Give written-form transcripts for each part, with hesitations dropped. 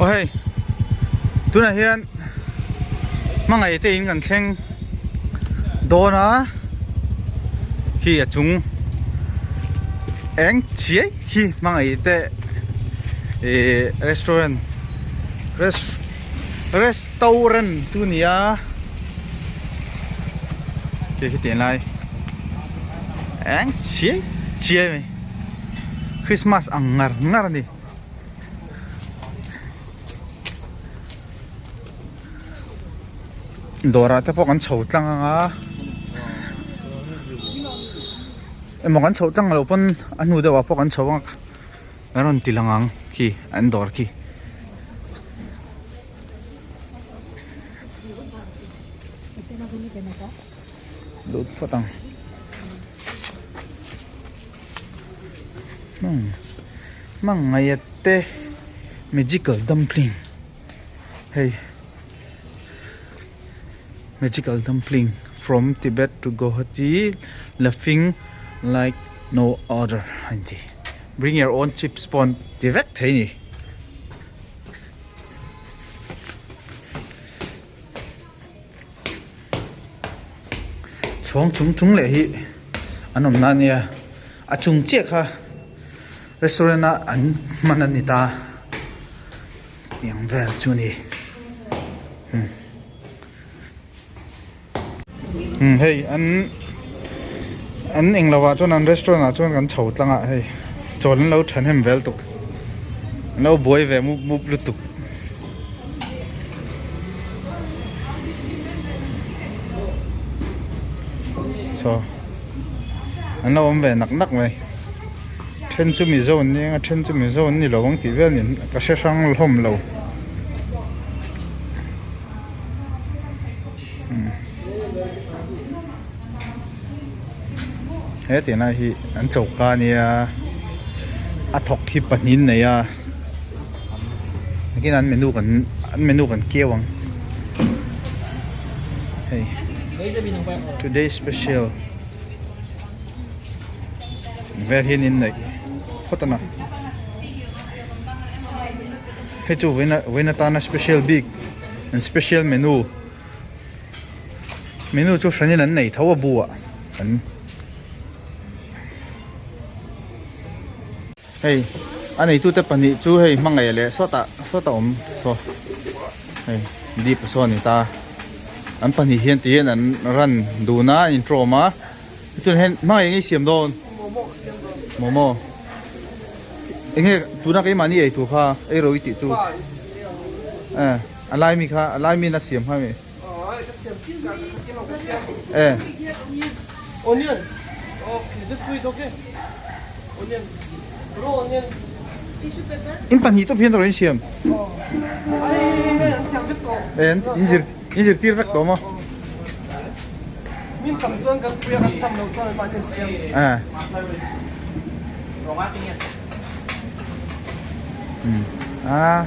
Aw hei tunah hian hmangaih te in kan thleng dawn a khi a chung eng chiai khi hmangaih te ihh restaurant restaurant chu a ni a khi khitiang lai eng chiai chiai mai Christmas ang ngar ngar a ni. Dawrah te pawh kan chho tlang ang a emaw kan chho tlang loh pawn a hnu deuh ah pawh kan chho ang a rawn ti lang ang khi an dawr khi. Lut phawt ang. Hmangaih te magical dumpling hei magical dumpling from Tibet to Guwahati laughing like no other a inti bring your own chips pawh an ti vek thei a ni. Chhawng chung chung leh hi an awm na ania a chung chiah kha restaurant a an hman a ni ta tiang vel chu a ni umm hei an an englo ah chuan an restaurant ah chuan kan chho tlang ah hei chawl an lo thahnem vel tuk an lo buai ve mup mup lutuk. Saw an lo awm ve nak nak mai then chu mizo an ni ang a then chu mizo an ni lo ang tih vel niin ka hre hrang hlawm lo he tih lai hi an choka a nia a thawk hi pahnih an nei a nakin an menu kan an menu kan keu ang hei today special vel hian in neih phawt a na hei chu vawiin vawiin atana special bik an special menu. Menu chu hranin an nei tho a bu ah an hei a neitute pahnih chu hei hmangaih leh sawtah sawtah awm saw hei dip a saw a ni ta an pahnih hian ti hian an run dun a an intawm a chuan hen hmangaih enge i siam dawn momo enge tuna keimahni ei tur kha ei ro i tih chu eh. A lai mi kha a lai mi in a siam kha mi. Eh. Onion. Okay, just wait, okay. Onion. Raw onion. In pahnih tawp hian rawh in siam. Eh, in zir in zir tir vek tawh maw? Min tam chuan kan puia kan tam lo chuan an in siam. Eh. Ah.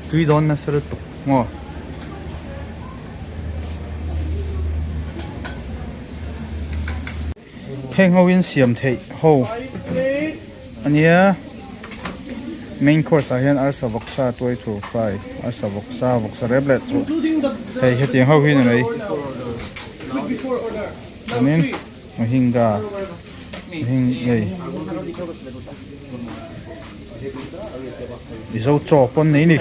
Tui dawn nasa lutuk maw. Heng ho in siam theih ho ania main course ah hian arsa vawksa tuai tur fry arsa vawksa vawksa rep leh chu hei hetiang ho hi ni mai chuanin mohinga heng hei. Mizo chaw pawn nei ni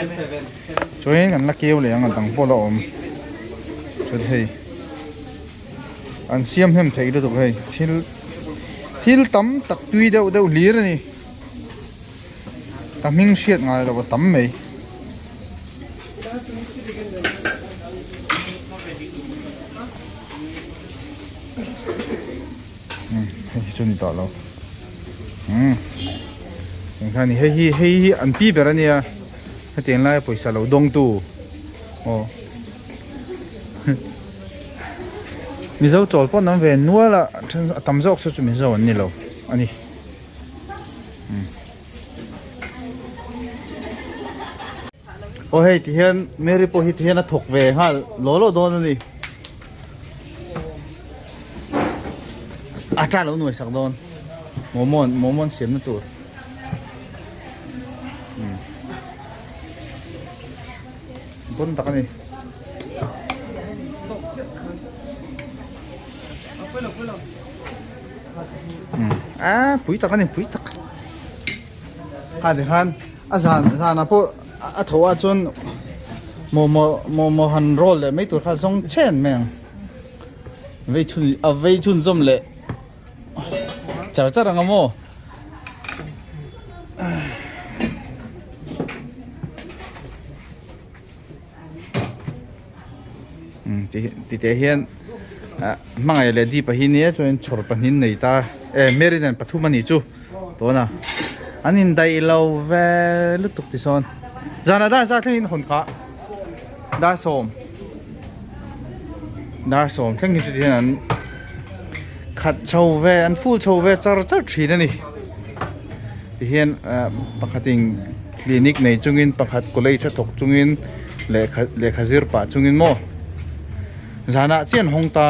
chuanin an la keu leh ang a dang pawh la awm chuan hei an siam hnem theih lutuk hei thil thil tam tak tui deuh deuh hlir a ni ka hming hriat ngai loh a tam mai. Hei hi chu ni tawh lo umm eng kha ni hei hi hei hi an pi ber ania hetiang laia pawisa lo dawng tu aw mizo chawl pawh an awm ve nual a then a tam zawk saw chu mizo an ni lo ani umm aw hei ti hian Mary pawh hi ti hian a thawk ve nghal law law dawn ani. A ta lo nuai sak dawn momo momo an siamna tur. Bon tak a ni. A pui tak a ni pui tak. Kha ti khan a zan zanah pawh a tho ah chuan momo momo han roll leh mai tur kha zawng chen mai ang. Vei chhun a vei chhun zawm leh char char ang a maw. Ti teh hian hmangaih leh Deepa hi nia chuan chhawr pahnih nei ta e Mary nen pathum a nih chu tuna an indaih lo ve lutuk ti sawn zanah dar zat thlengin hawn kha dar sawm dar sawm thleng hi chu ti hian an khat chho ve an full chho ve char char thin a ni ti hian pakhatin clinic nei chungin pakhat college a thawk chungin lehkha lehkha zir pah chungin maw zanah chiah an hawng ta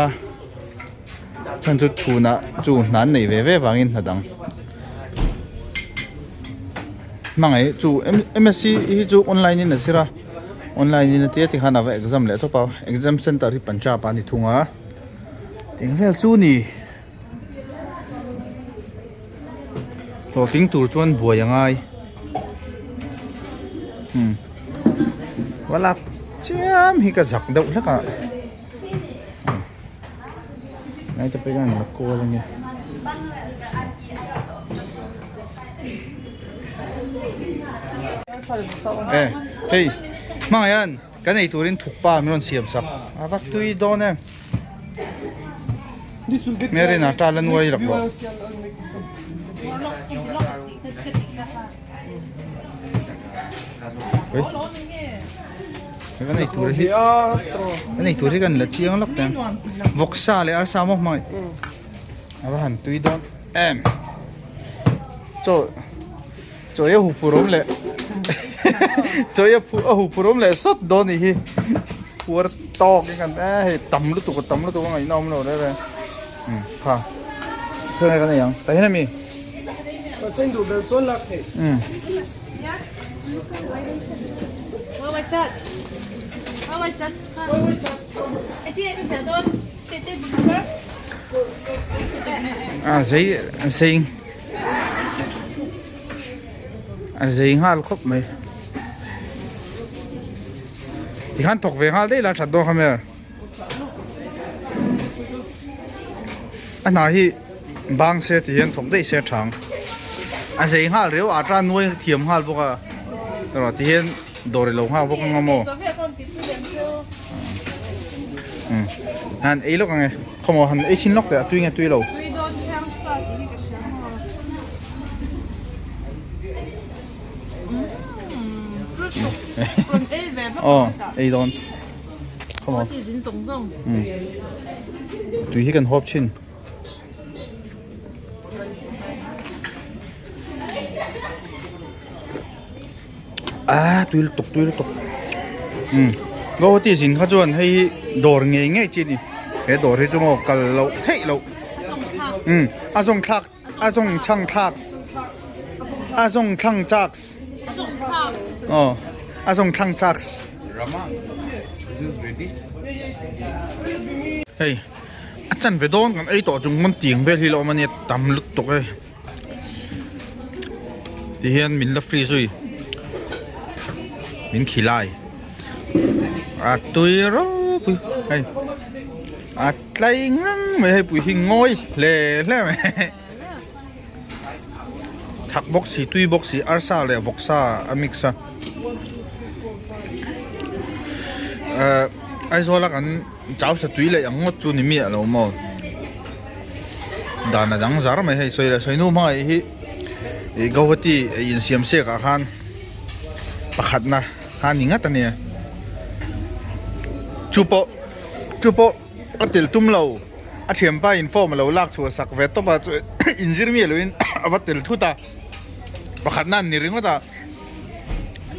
chhan chu chhunah chu hna an neih ve ve vangin hna dang hmangaih chu M_S_C hi chu online in a zir a online in a tia tikhan a va exam leh tawp a exam center hi Punjab ah a ni thung a eng vel chu ni. Hlawhtling tur chuan buai a ngai umm va lak chiam hi ka zak deuh hlek a ngai te pawh hian la kawl a nia. E hei hmangah hian kan ei turin thukpa min rawn siam sak a va tui dawn em. Marina ṭal a nuai rak lo. Kan ei tur hi kan ei tur hi kan la chiang lawk teh ang vawksa leh arsa maw hmangaih a va han tui dawn em chaw chaw a huphurhawm leh chaw a huphurhawm leh sawt dawn nih hi puar tawk in kan e hei tam lutuk a tam lutuk a ngaihna awm lo reng reng umm kha thil nge kan ei ang tah hian ami umm. A zei a zei. A zei nghal khawp mai tikhan thawk ve nghal daih la that dawn kha ber a hna hi bang se ti hian thawk daih se a tha ang a zei nghal riau a tan nuai thiam nghal bawk a erawh ti hian dawr i lo nghak bawk ang a maw han ei lawk ang e. Khawmaw han ei thin lawk teh a tui nge tui lo. Tui dawn chiang sa tih hi ka hria maw. Rawn ei ve vak Aw ei dawn. Khawmaw. Ti zin zawng zawng. Tui hi kan hawp thin. Ah tui lutuk tui lutuk umm Guwahati zin kha chuan hei hi dawr ngei ngei chi a ni he dawr hi chu maw kal loh theih loh umm a zawng thlak a zawng chhang thlak a zawng thlang chak aw a zawng thlang chak hei a chanve dawn kan ei tawh chung pawn tiang vel hi la awm a nia tam lutuk e. Ti hian min la free zui min khilai a tui ropui hei a tlai ngang mai hei pui hi ngawi hle hle mai thak bawk si tui bawk si arsa leh vawksa a mix a ehh Aizawl a kan chau sa tui leh ang ngawt chu ni miah lo maw. Dan a dang zar mai hei sawi leh sawi nu hmangaih hi ih Guwahati insiam siak ah khan pakhatna kha a ni ngat a nia chu pawh chu pawh a tel tum lo a thianpa in form a lo lak chhuah sak ve tawp a chu inzir miah loin a va tel thut a pakhatna an ni ringawt a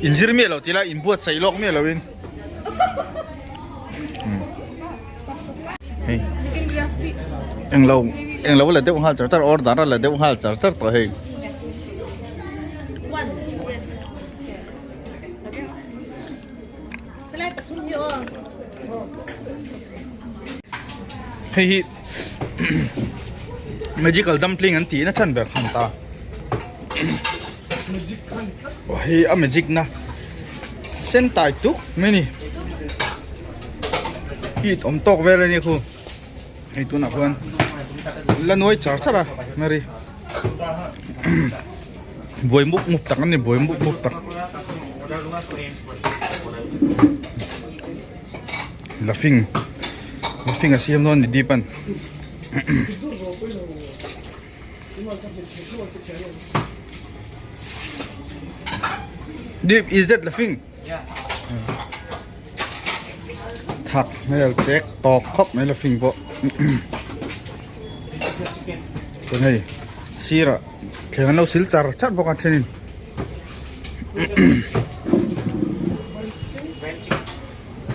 inzir miah lo tih lai inbuatsaih lawk miah loin. Hei englo englo la deuh nghal char char order a la deuh nghal char char tawh hei. Hei hi magical dumpling an tih na chhan ber khan ta. Hei a magic na sen tai tuk mai ni. It awm tawk vel a ni khu. Hei tunah khuan la nuai char char a Mary. Buai mup mup tak an ni buai mup mup tak. Laughing laughing a siam dawn ni deep an. Deep is that laughing? Thak hmel tek tawk khawp mai laughing pawh. Chuan hei sirah thleng an lo sil char char bawk a thenin.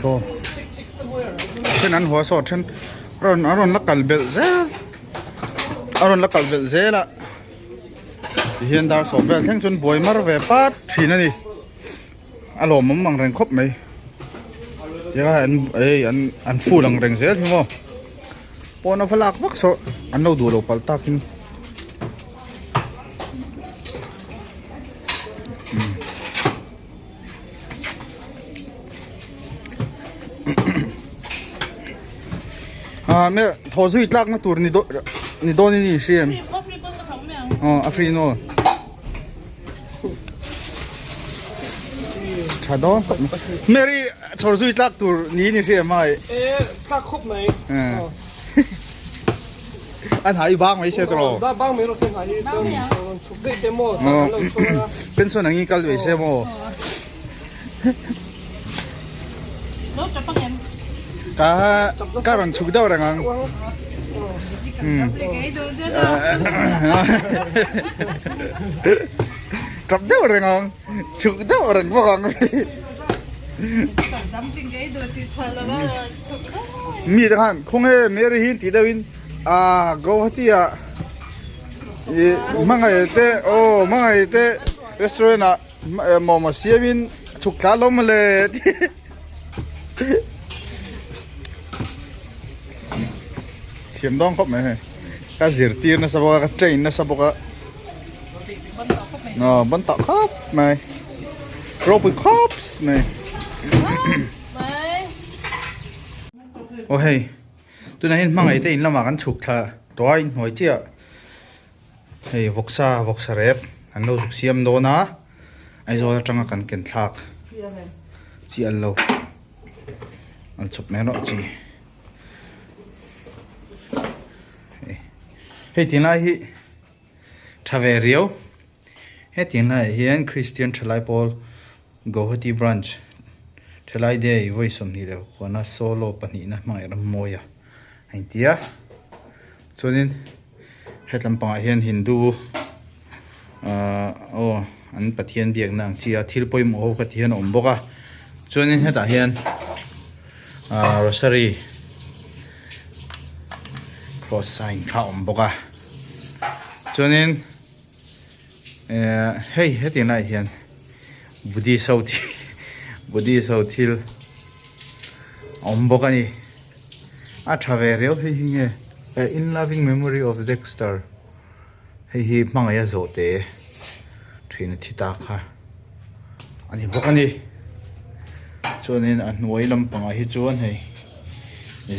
Saw then an haw saw then rawn a rawn la kal belh zel a rawn la kal belh zel a tihian dar sawm vel thleng chuan buai mar ve pat thin a ni a lawmawm ang reng khawp mai tia an ei an an full ang reng zel hi maw pawn a va lak vak saw an lo duh lo palh takin. Ah me thaw zui tlak na tur ni dawn ni dawn in hria em aw a free no tha dawn khawp mai Mary chhawr zui tlak tur ni in hria em ai e tlak khawp mai An ha i bang mai se tawh. Da bang mai rawh se ha hi rawn chhuk daih se maw ta kan lo chhuk a. Pension ang i kal ve se maw. Lo chap ang em? Ka ka rawn chhuk deuh reng ang. Chap deuh reng ang. Chhuk deuh reng bawk ang. Mi te khan khawnge Mary hi tih deuhin ah Guwahati ah ih hmangaih te aw hmangaih te restaurant ah momo siamin chhuk thla hlawm mawle thiam dawn khawp mai hei ka zirtir nasa bawk a ka train nasa bawk a aw ban tah khawp mai ropui khawp mai. Aw hei tunah hian hmangaih te in lamah kan chhuk thla tawh a inhnuai chiah hei vawksa vawksa rep an lo zuk siam dawn a Aizawl atanga kan ken thlak chi an lo an chhawp mai erawh chi hei tinlai hi tha ve riau hetiang laiah hian Christian thalai pawl Guwahati Branch Thalai Day vawi 25na solo pahnihna hmangaih ram mawi a a inti a chuanin hetlam pangah hian Hindu ahh aw an Pathian biakna ang chi a thil pawimawh ho kha ti hian a awm bawk a chuanin hetah hian ahh rosary cross sign kha a awm bawk a chuanin. Hei hetiang laiah hian Buddhist ho thil Buddhist ho thil a awm bawk a ni a tha ve riau hei hi nge in loving memory of Dexter hei hi hmangaih a zawh te thin a thi ta kha a ni bawk a ni chuanin a hnuai lampangah hi chuan hei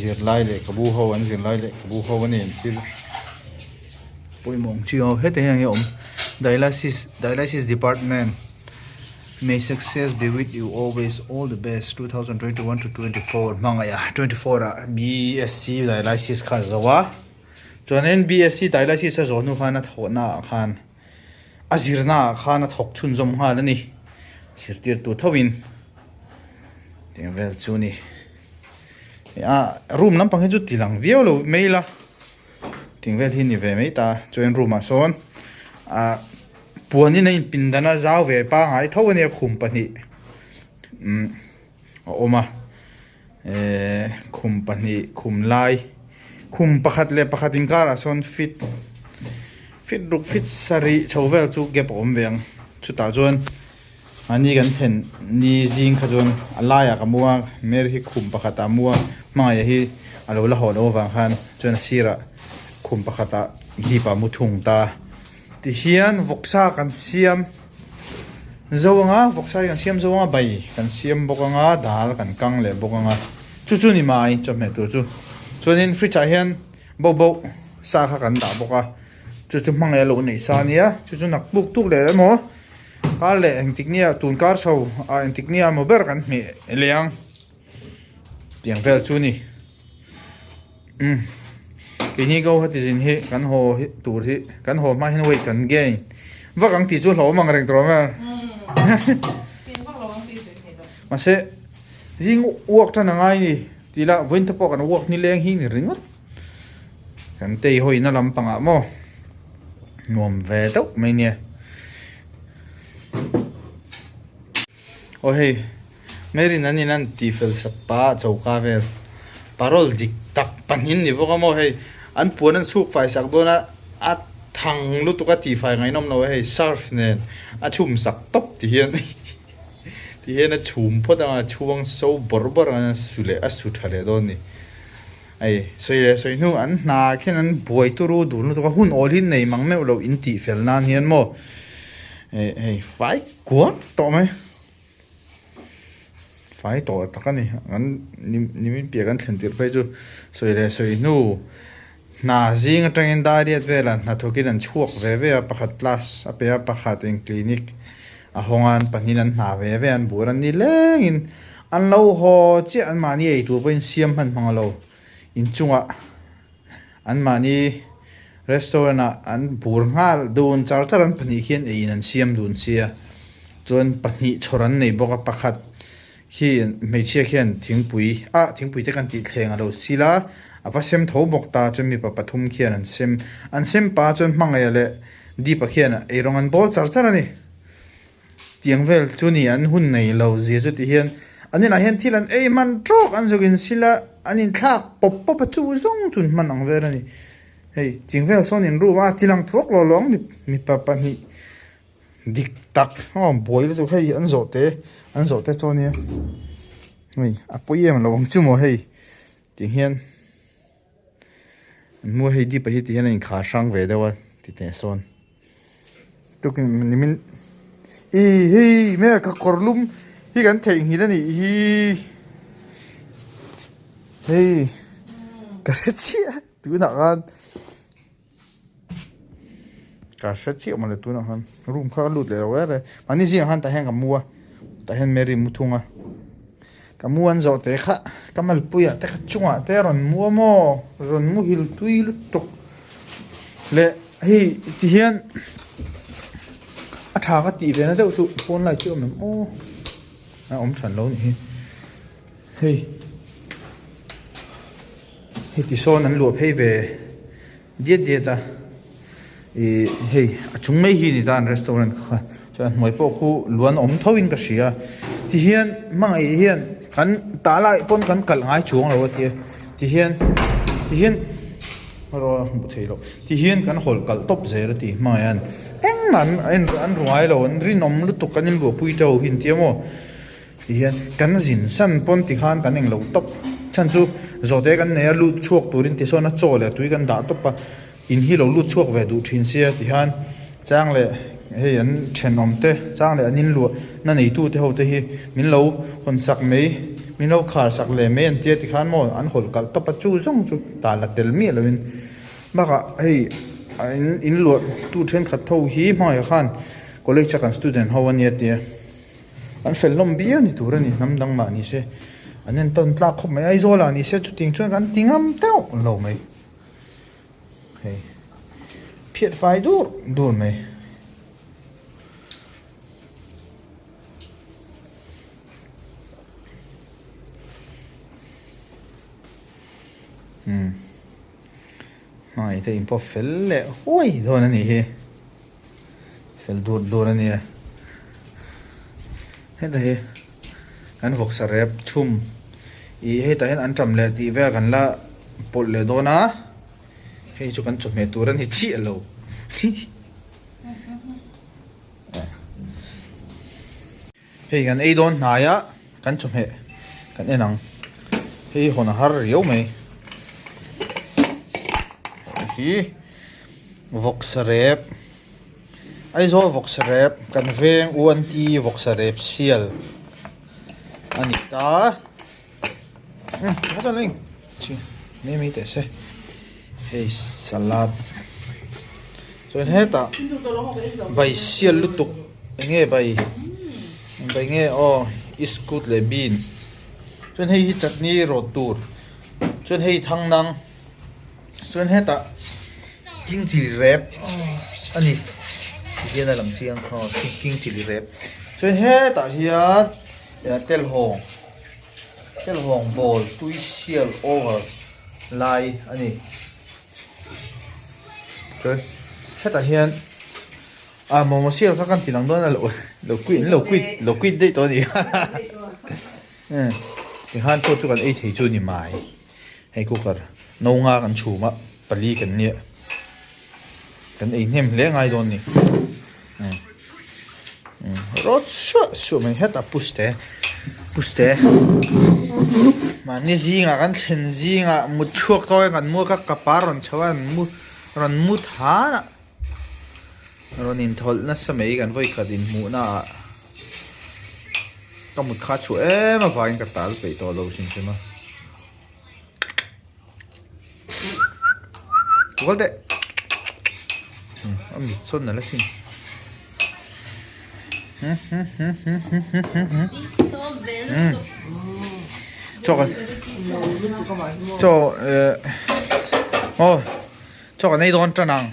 zirlai lehkhabu ho an zirlai lehkhabu ho a ni an thil. Pawimawh ang chi ho heta hian nge awm dialysis dialysis department may success be with you always all the best 2021 to 24 hmangaih a 24 ah BSc dialysis kha a zo a chuanin BSc dialysis a zawh hnu khan a thawhna ah khan a zirna ah khan a thawk chhunzawm nghal a ni zirtirtu tho in tih vel chu a ni a room lampang hi chu ti lang viau lo mai ila. Ting vel hi ni ve mai ta chuan room ah sawn ah puan in a in pindan a zau ve pangai tho ania khum pahnih umm a awm a ehh khum pahnih khum lai khum pakhat leh pakhat inkarah sawn feet feet ruk feet sarih chho vel chu gap a awm ve ang chutah chuan. Mahni kan thlen ni zing kha chuan a laiah ka mu a, Mary hi khum pakhatah a mu a, hmangaih hi a lo la haw loh avang khan chuan a sirah khum pakhatah dip ah mu thung ta. Tihian vawksa kan siam zo anga, vawksa hi kan siam zo anga bai kan siam bawk anga dal kan kang leh bawk anga chu chu ni mai chawhmeh tur chu. Chuanin fridge ah hian bauh bauh sa kha kan dah bawk a, chu chu hmangaih a lo neih sa ania, chu chu nak tuk tuk leh emaw. Kar leh engtik nia tun kar chho ah engtik nia maw ber kan hmeh leh ang tiang vel chu ni umm keini go heti zin hi kan haw hi tur hi kan haw hma hian weight kan gain vak ang tih chu hlauhawm ang reng tur vel mahse zing uak tan a ngai ni tih lah vawiin te pawh kan uak nileng hi ni ringawt kan tei hawina lampangah maw. Nuam ve deuh mai nia. Aw hei Mary nan in an ti fel sak pa a choka vel parol dik tak pahnih ni bawk a maw hei an puan an chhuk fai sak dawn a a thang lutuk a tihfai ngaihnawm lo a hei surf nen a chhum sak tawp ti hian ti hian a chhum phawt ang a chhuang so bawrh bawrh ang a su leh a su tha leh dawn a ni. Hei, sawi leh sawi hnu an hna khian an buai turu dun lutuk a, hun awl hi nei mang meuh lo in tih fel nan hian maw hei hei fai kuar tawh mai, fai tawh tak a ni, an nimin piah kan thlen tirh phei chu sawi leh sawi hnu hna zing atangin dariat velah hna thawkin an chhuak ve ve a, pakhat class a pe a, pakhat in clinic a hawng a, an pahnihin an hna ve ve a, an bur a ni lengin. An lo haw chiah anmahni ei tur pawhin siam hman hmang lo. Inchungah anmahni restaurant ah an bur nghal dun char char an pahnih khian eiin an siam dun sia. Chuan pahnih chhawr an nei bawk a, pakhat khi hmeichhia khian thingpui ah thingpui te kan tih thleng a lo sil a, a va sem tho bawk ta chuan mipa pathum khian an sem an sem pa chuan hmangaih leh Deepa khian eirawng an bawl char char a ni. Tiang vel chu ni an hun nei lo zia chu ti hian an inah hian thil an ei hman tawk an zuk in sila an inthlak pawp pawp a chu zawng chun hman ang vel a ni. Hei tiang vel sawn in room a ti lang thuak lo lo ang mipa pahnih dik tak aw buai lutuk hei an zawh te an zawh te chu a nia hei a pawi em lo ang chu maw hei ti hian An hmu a hei dip ah hi ti hian a inkhar hrang ve deuh a ti teh sawn tukin nimin ih hei hmel ka kawr lum hi kan theihnghilh a nih hi hei ka hre chiah tunah khan ka hre chiah mawle tunah khan room kha ka lut leh lo er e mahni zingah khan tah hian ka mu a tah hian Mary mu thung a ka mu an zawh teh kha ka malpuiah te kha chungah te a rawn mu a maw rawn muhil tui lutuk leh hei tihian a tha ka tih ve na deuh chu pawn lai chu a awm em aw a awm than lo a nih hi hei. Hei ti sawn an luah phei ve diat diat a ih hei a chung mai hi ni ta an restaurant kha chuan a hnuai pawh khu luan awm tho in ka hria tihian hmangaih hian kan tah lai pawn kan kalh ngai chuang lo a tia tihian tihian erawh a hmuh theih loh tihian kan hawlh kalh tawp zel a ti hmangaih hian engmah an an ru ngai lo an rinawm lutuk an inluahpui te ho hi an tia maw. Tihian kan zin san pawn tikhan kan englo tawp chhan chu zawhte kan nei a lut chhuak turin tisawn a chaw leh tui kan dah tawp a in hi lo lut chhuak ve duh thin sia tihian chang leh hei an thenawm te chang leh an inluah na neitu te ho te hi min lo hawn sak mai min lo khar sak leh mai an tia tikhan maw an hawlh kalh tawp a chu zawng chu tah la tel miah loin bakah hei in inluah tu thenkhat ho hi hmangaih khan college a kan student ho ania tia. An fel hlawm viau ni tur a ni, hnam dang mah ni se an en tawn tlak khawp mai. Aizawl ah ni se chuting chuan kan ti ngam deuh lo mai. Hei phiat fai dur dur mai. Umm hmangaih te in pawh fel leh huai dawn a nih hi. Fel dur dur a nia. Heta hi kan vawksa rep chhum ih hetah hian an ṭam leh tih vel kan la pawlh leh dawn a, hei chu kan chawhmeh tur a ni chiah lo. Hei kan ei dawn hnai a kan chawhmeh kan en ang. Hei hawn a har riau mai. Hi vawksa rep Aizawl vawksa rep kan veng UNT vawksa rep sial a ni ta. Mai mai teh se hei salad chuan hetah bai sial lutuk eng nge bai bai nge aw iskut leh bean chuan hei hi chutney rawt tur chuan hei thang nang chuan hetah king chilli rep a ni tihian a lang chiang aw king chilli rep chuan hetah hian telhawng. Telhawng bawl tui sial over lai a ni. Chuan hetah hian ah momo sial kha kan ti lang dawn a lo lo quit lo quit lo quit daih tawh a ni em tikhan chaw chu kan ei thei chu a ni mai hei cooker no nga kan chhum a pali kan nia kan ei hnem hle ngai dawn a ni. Rawt suah suah mai hetah push te push te mahni zingah kan thlen zingah mut chhuak tawk in kan mu a ka kapa rawn chho a an mu rawn mu than a rawn inthawlh nasa mai kan vawikhat inhmuh na ah ka mut kha chhuah em avangin ka tal peih tawh lo hrim hrim a. Kual teh. A mit sawn nalh asin. Chaw kan chaw eh aw chaw kan ei dawn tan ang.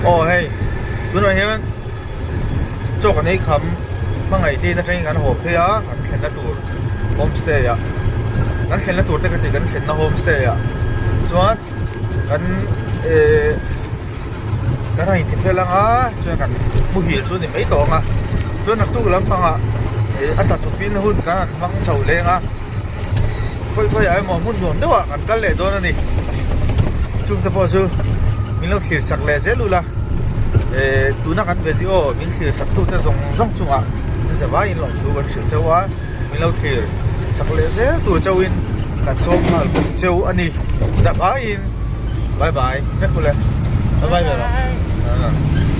Aw hei tunah hian chaw kan ei kham hmangaih te in atangin kan haw phei a kan thlenna tur homestay ah kan thlenna tur te ka ti kan thlenna homestay ah chuan kan ehh kan han inti fel ang a chuan kan muhil chu a ni mai tawh ang a chuan naktuk lampangah ih a tla chawpin hun kan han hmang chho leng a khawi khawi ah emaw hmun nuam deuh ah kan kal leh dawn a ni chung te pawh chu min lo thlir sak leh zel ula ehh tuna kan video min thlir sak tu te zawng zawng chungah in zavaiin lawmthu kan hrilh chauh a. Min lo thlir sak leh zel tur chauhin kan sawm nghal bawk cheu a ni. Zak aiin bye bye vek ule. Bye bye ve rawh.